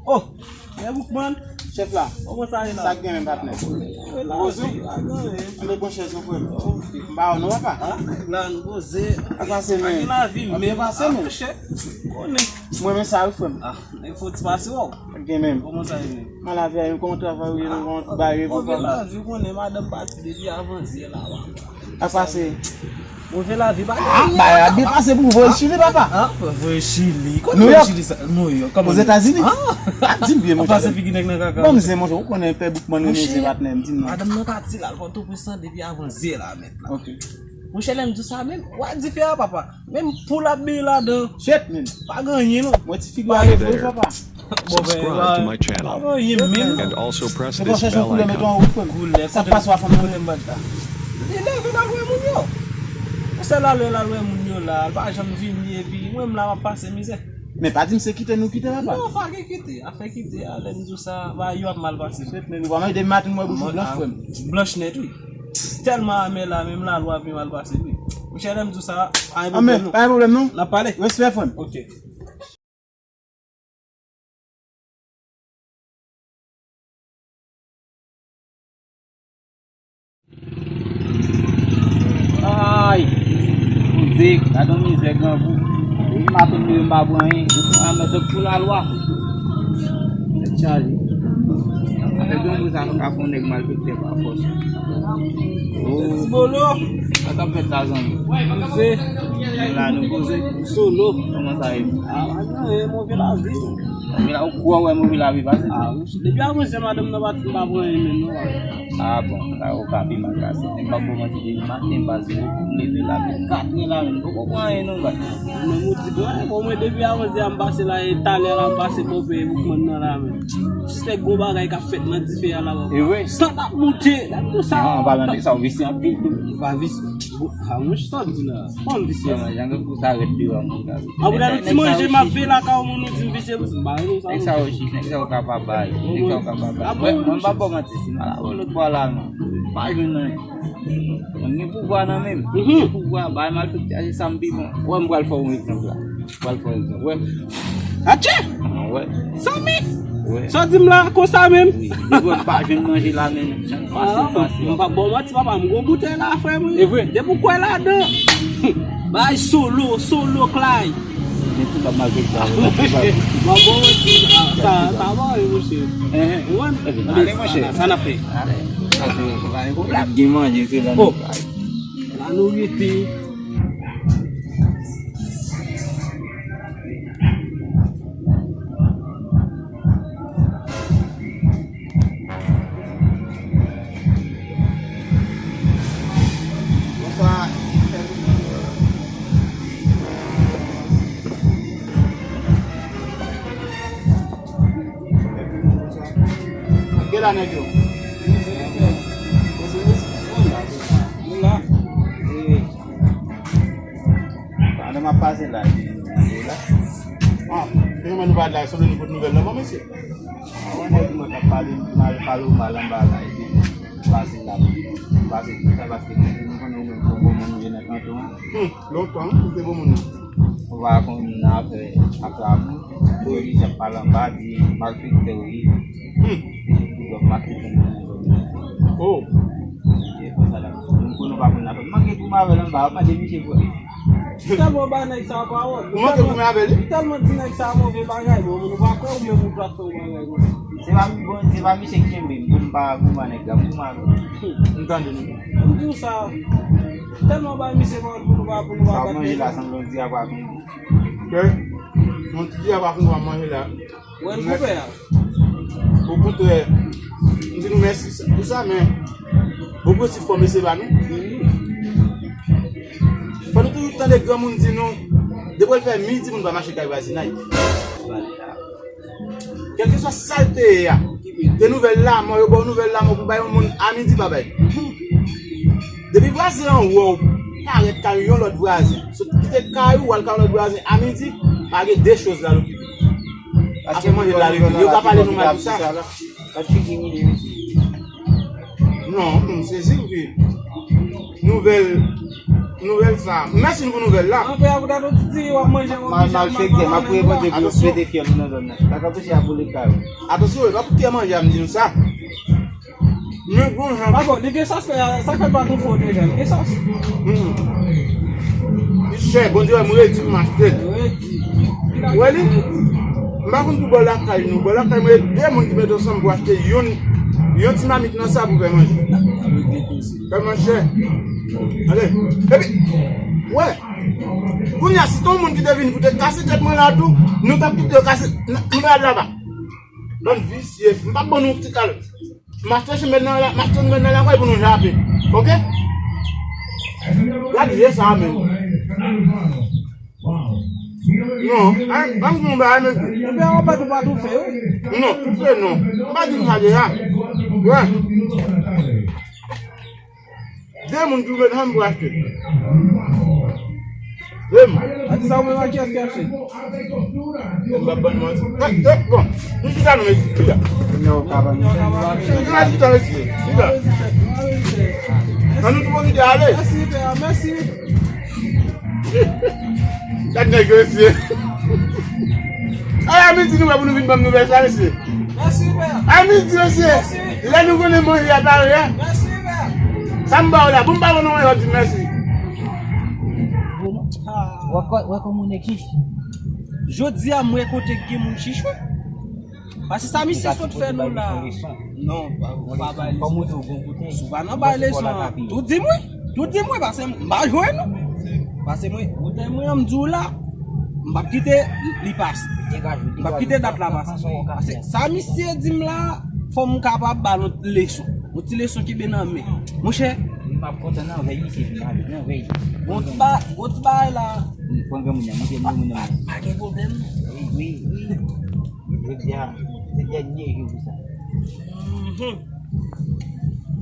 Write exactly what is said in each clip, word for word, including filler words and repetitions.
Oh, men Boukman. Chèf la. Kòman sa ye la? Sa k gen menm, patnè? Poze w. Ann pran chèz non, frè m. M pa wè w non, papa. Ah, la nou poze. Sa pase, men? Gen lavi, men pase, men. Monchè, konnen. Mwen, men sa, wi, frè m. Ah, nèg fò ti pase, wè. Sa k gen menm? Kòman sa ye menm? Kòman lavi a ye? Kòman travay ou ye? Kòman bagay yo, papa? Move lavi, ou konnen, madanm pati depi avanzyè la, wa. Sa pase. Move lavi pa gen anyen. Ah, bagay la byen pase pou voye Chili, papa. Ah, voye Chili. Kote voye Chili sa? Nouyòk. Kòman? Ozetazini. Ah, di m byen, monchè. Pase figi nèg nan kaka. Bon, mwen, monchè, ou konnen pè Boukman renmen zen patnè m, di m non. Madanm nan pati la, l Pòtoprens lan depi avanzyè la, mèt la. Ok. Monchè, lè m di w sa menm, w a dife a, papa. Menm poul ap beye ladan. Shit, man. Pa gen anyen, non. Mwen ti figi a leve, papa. Bon, ben, pa gen anyen menm. And also press this bell icon. Koulè, sa pase w a fanm nan, men. Li leve l al wè moun yo. Ou sèl al wè l al wè moun yo la. L pa janm vini epi mwen m la m ap pase mizè. Men pa di m se kite nou kite, papa. Non, pa gen kite. Afè kite a, lè m di w sa, bagay yo ap mal pase. Shit, men ou pa mande maten mwen bouch ou blanch, frè m. Blanch nèt, wi. Tèlman amè la, menm lalwa pi mal pase, wi. Monchè, lè m di w sa, pa gen pwoblèm, non. N ap pale. Respè, frè m. Ok. Ay! Bondye, gade yon mizè grangou. Depi maten m leve m pa bwè anyen. Depi mwen mèt pou lalwa. Tèt chaje. Afè grangou sa nou ka fè yon nèg malfektè pa fòs. Oh. Ti Bolo. Sa k ap fèt la, zanmi? Poze. Nou la, nou poze. Solo. Kòman sa ye? Ah, pa gen anyen, move lavi. Move la, ou kwè w wè move lavi pase? Ah, monchè, depi avanzyè madanm nan pati, m pa pran anyen menm, non, papa. Ah, bon, sa yo ka pi mal pase. Men m p ap ba w manti, depi maten m pase, m leve la, men katrè la, men m poko pran anyen, non, baz. Menm ou di, bon, bon, mwen, depi avanzyè a m pase la, e talè la m pase bò pè Boukman nan la, men. Sispèk gwo bagay k ap fèt nan dife a la, papa. E vre? San ap moute, gade tout sa. Non, an palan de sa, ou visye anpil tou. M pa visye. Ah, monchè, sa w di la? Kòman m visye? Jan gen pou sa ret deyò moun ka visye. Apre nou ti manje m ap veye lakay ou moun ou di m visye pou sa. M pa renmen sa. Nèg sa yo chich, nèg sa yo kapab bay. Nèg sa yo kapab bay. Mwen, mwen m pa ba w manti, si m al avè w lòt bò la, non. M pa jwenn anyen. Mwen gen pouvwa nan men m. Gen pouvwa, bay malfektè, se sa m pi bon. Wè, m pral fè w yon egzanp la. Pral fè egzanp. Wè. Atchè! Wè. Zanmi! Wè. Sa w di m la konsa menm? Wi. Depi w pa jwenn manje la menm. Jan pase, pase. M pa ba w manti, papa, m gon boutèy la, frè m, wi. E vre? Depi w kwè ladan. Bay solo, solo klay. Men tout bab malfektè. M ap ba w manti, sa, sa pa wi, monchè. Ou konprann? Ebyen, ale, monchè. Sa n ap fè. Ale. Sa se, pa gen pwoblèm. Gen manje, se la nou bay. La nou rete. Bonswa. Gen la nèg yo. Pandan m ap pase la, epi nou la. Ah, kòman nou pa la, sou nou pot nouvèl la, bon, mesye. Mwen nèg mwen k ap pale, mal, pale w mal anba la, epi pase la, pase tout sa, paske nou konnen ou menm se bon moun ou ye nan kanton an. Hmm, lontan, ou se bon moun nan. Ou pa konn afè ak lamour, ou oblije ap pale anba, di malfektè ou ye. Hmm. Ou ap malfektè moun nan. Oh. E konsa la, moun konnen ou pa konn afè. Manke goumen avè l anba, w ap mande misye pou Ou tèlman bay nèg sa a pawòl. Ou manke goumen avè li? Ou tèlman di nèg sa a move bagay, bon, nou pa kwè ou menm ou pral fè yon bagay konsa. Se pa, bon, se pa misye ki kenbe m pou m pa goumen ak nèg la, m goumen avè l. M tande nou. M di w sa, ou tèlman bay misye pawòl pou nou pa, pou nou pa bat nèg la. Sa w manje la sanble yon dyab ak yon. Ke? Yon ti dyab ak yon manje la. Wè l konpè a. Okontrè, m di nou mèsi pou sa, men bon prensip fò mesye ba nou. Fò nou toujou tande granmoun di nou, depi l fè midi, moun pa mache kay vwazinay. Kèlkeswa sa l te ye a, de nouvèl lanmò, yo ba w nouvèl lanmò pou bay yon moun a midi, pa bay. Depi vwazen an wè w parèt kay yon lòt vwazen, sot kite kay ou, w al kay yon lòt vwazen a midi, pa gen de choz la l okipe. Afè manje la, yo ka pale nou mal pou sa. Sa figi midi, mesye. Non, m sezi wi. Nouvèl Nouvèl sa. Mèsi pou nouvèl la. Antre a kouta tout ti w ap manje w oblije ap manje. M ap priye Bondye pou yo pete fyèl nou nan zòn nan. Dakò, touche a boule kay ou. Atansyon, e pa pou kè manje a m di nou sa. Men bon jan. Pako, li gen sòs, sa k fè l pa tou fò deja, li gen sòs. Li chè, Bondye wè m redi pou m achte l. Ou wè li? M pa konn pou bò lakay nou. Bò lakay mwen, de moun ki mete ansanm pou achte yon, yon ti mamit nan sa pou fè manje. Tèlman chè. Ale. Epi, wè. Kounye a, si te yon moun ki te vin pou te kase tèt mwen la tou, nou t ap kite yo kase, nou t ap laba. Bann visye, m p ap ban nou ti kal. M achte semèn nan la, m achte semèn nan lakay pou nou jape. Oke? Gad je sa menm. Non, an, an, m ba mesye. Ebyen, w pa tou, pa tou fè, wi. Non, toufe non. M pa di m sa deja. Wè. De moun ki mete ansanm pou achte. De moun. A di sa ou menm ak kiyès ki achte? M pa bann mwen. Eh, eh, bon. Nou chita nou, mesye. Chita. Chita, chita, mesye. Chita. An nou tou pwofite ale. Mèsi, pè, mèsi. Gad nèg yo, mesye. A, a midi nou wè pou nou vin ban m nouvèl sa, mesye. Mèsi, pè. A midi, mesye. Mèsi. Lè nou konnen manje a pare, a. Mèsi, pè. Sa m ba w la, pou m pa ban nou manje, w ap di m mèsi. Wè kò-, wè kòman nèg chich. Jodi a, m wè kote k gen moun chich, wi. Paske sa misye sot fè nou la. Non, pa, pa bay leson. Si w pa nan bay leson, tou di m wi. Tou di m wi, paske m pa jwenn ou. Paske mwen, ou tè mwen, m di w la, m p ap kite li pase. M p ap kite dat la pase. Paske sa misye di m la, fò m kapab ba l yon ti leson. Yon ti leson kenbe nan men. Monchè. M p ap kontan nan vèy misye vin pale, nan vèy. Bon ti ba-, bon ti bagay la. Pran granmoun nan, montre granmoun nan. Pa gen pwoblèm. Wi, wi, wi. Jodi a, se dènye jou pou sa. Mhm.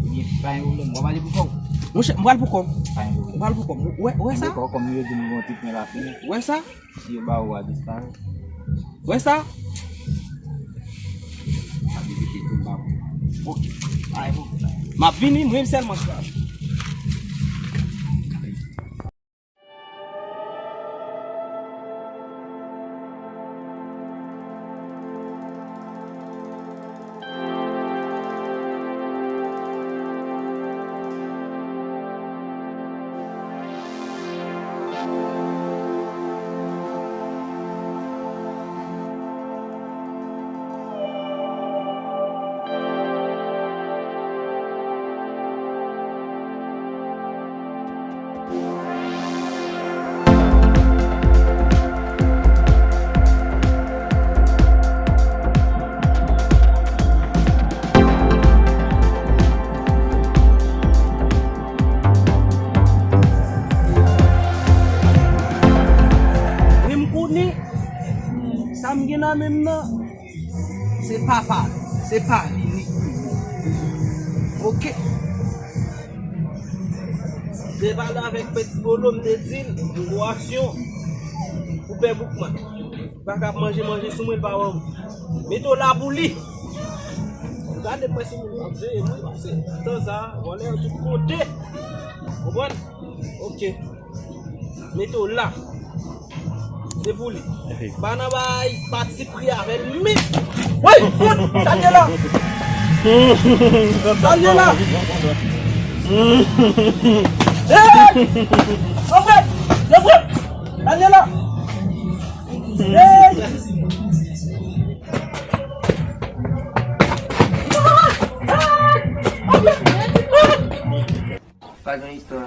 Ebyen, pa gen pwoblèm. W ap ale pou kò w? Monchè, m pral pou kò m. Pa gen pwoblèm. M pral pou kò m. Wè, wè sa? Pou kò w, kòm yo di m gon ti pwen la fini. Wè sa? Si yo ba ou a disparèt. Wè sa? Sa vle di ke tou ba ou. Oke. Pa gen pwoblèm. M ap vini, mwen sèlman chita. Wi, m konnen sa m gen nan men m nan. Se papa, se pa li, li. Oke. M te pale avèk Pèti Bolo, m te di l, m gon aksyon pou Pè Boukman. Li pa ka ap manje, manje sou mwen, li pa wè m. Mete w la pou li. Gade mwen si moun ap veye mwen, paske nan tan sa, vòlè yo tout kote. Konprann? Oke. Mete w la. Se pou li. Pa nan bay pati pri avè l, men. Woy, fout! Sa l ye la? Sa l ye la? Hey! Anmwey! Anmwey! Sa l ye la? Hey! Pa gen istwa.